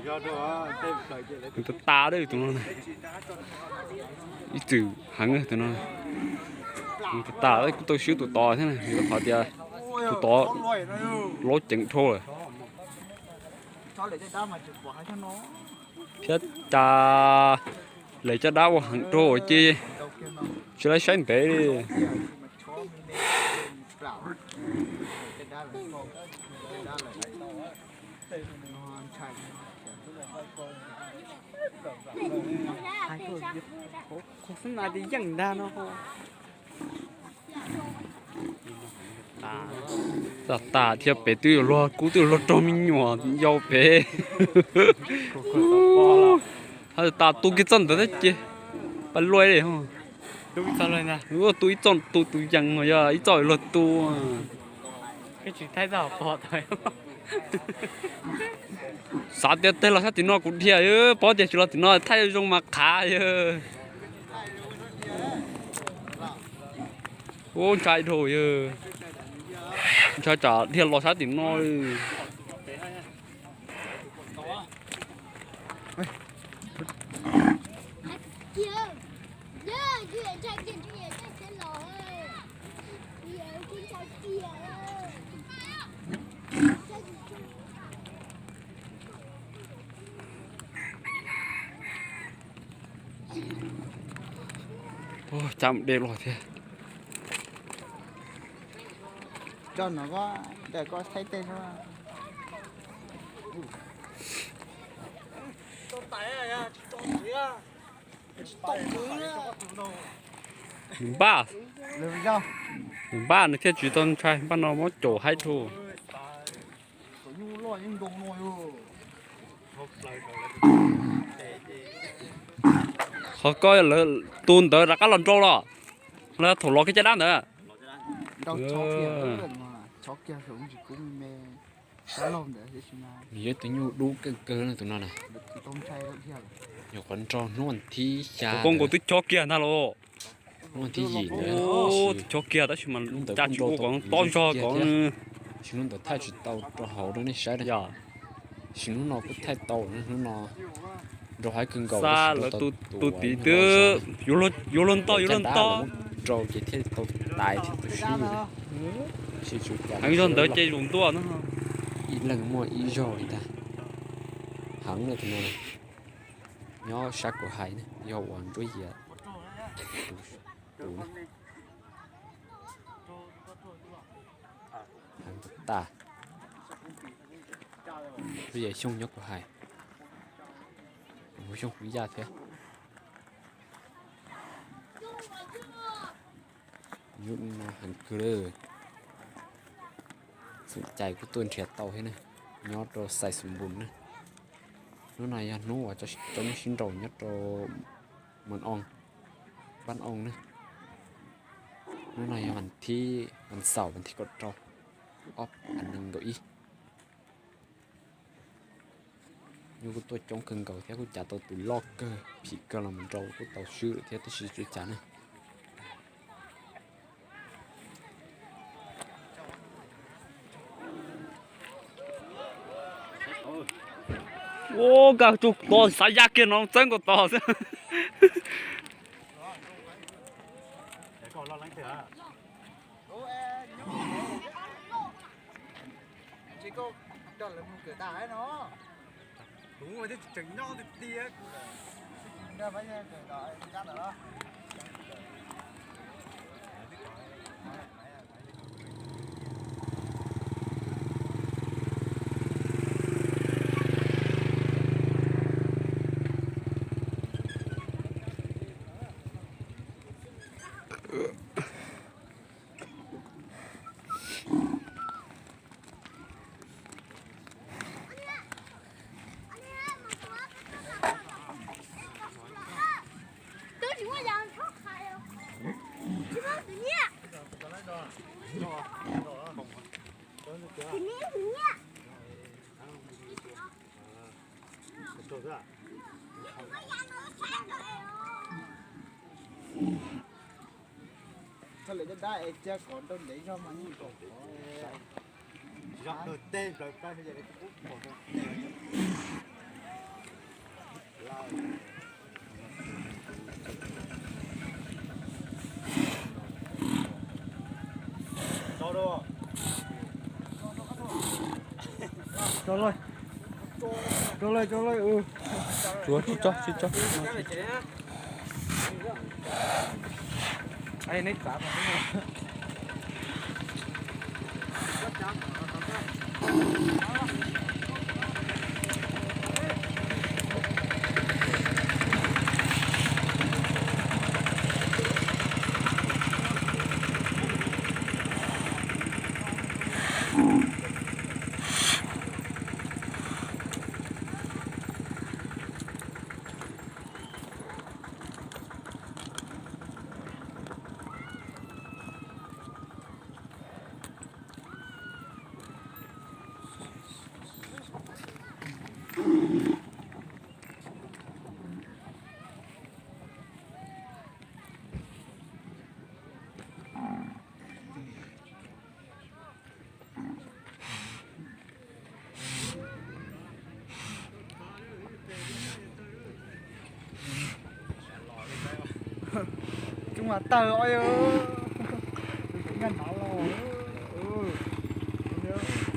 Nws tas tas tus no, ib txwm heev tus no. Nws tas tas kuj tau swb tus tod thiab, vim qhov tias tus tod laub ceev dhau lawm. Thiab cas lawv caj dab ua heev dhau ces tsis laib saib ntev li. Tas tas thiab pem twb yuav luag kub twb yuav luag raug me nyuam yau pem. Hab tas tu kiag txoj ntawd thiab ces pab luaj li. Tu ib txoj tu tus yees mas yog ib txoj luag tu. Xav tias tej los sab tim no kuv dhia, paub tias tsis los tim no thaij zoo mas qhav yawg. Ub, ntshai dhau yawg. Ntshai tsam dhia los sab tim no. Cab de los thiab. Npaj, npaj nws thiaj tsis tau ntshai, npaj no muab caum haib dhau. Qhov ko lawv tus ntawd rov qab los nrau los, los thaum los kiag caj dab ntawd. Nws yog tus nyuj dub kawg kawg tus no na. Nyuam qhuav nrau hnub vas thib xya. Koj nkaus twb chob kiag ntag los. Hnub vas thib yim ntawd chob kiag tab sis mas cas tsis ua kom tob zog kom. Sim hnub ntawd thaij tsis tau rau hauv rau nej saib na. Sim hnub no kuj thaij tau, hnub no nrau haib kawg nkaus. Xa lawv tus tid twb yuav luag ntog yuav luag ntog. Nrau ces thiaj tau tais thiaj tau swb. Heev zog ntawd ces zaum ntuj no ib leeg muaj ib zaug li ntag. Heev na tus no. Nyob sab kuv hais ne, yog uas nruab yias tus ne. Heev tas tas. Nruab yias xyooj nyob kuv hais, kuv xyooj kuv yaj thiab. Yus no heev kawg li. Xeem Cai kuj tuaj nrhiav tau thiab ne, nyob rau Xais Xus Npus ne. Hnub no yog hnub uas cov nej sib nraus nyob rau Moos Oo, Npab Oo ne. Hnub no yog vas thib, vas xaum vas thib kaum rau, ob phav nees nkaum ib. Nyuj kuj tuaj coob kawg nkaus thiab kuj cas tau tus loj kawg phim kawg los mus nrau kuj tau swb thiab tab sis tsis ua cas ne. Ua nkag tsuj tod xav ya kiag no txeeb nkaus tod xwb. Txog lawv caj dab es cia kom nrau ntev zog mas yeej kom. Tsis yog kawg teg plaws plaws. Tso lawm, tso lawm, tso lawm. Tsuav tsis tso, tsis tso. Coob mas tawg os, tus nyuj nov los.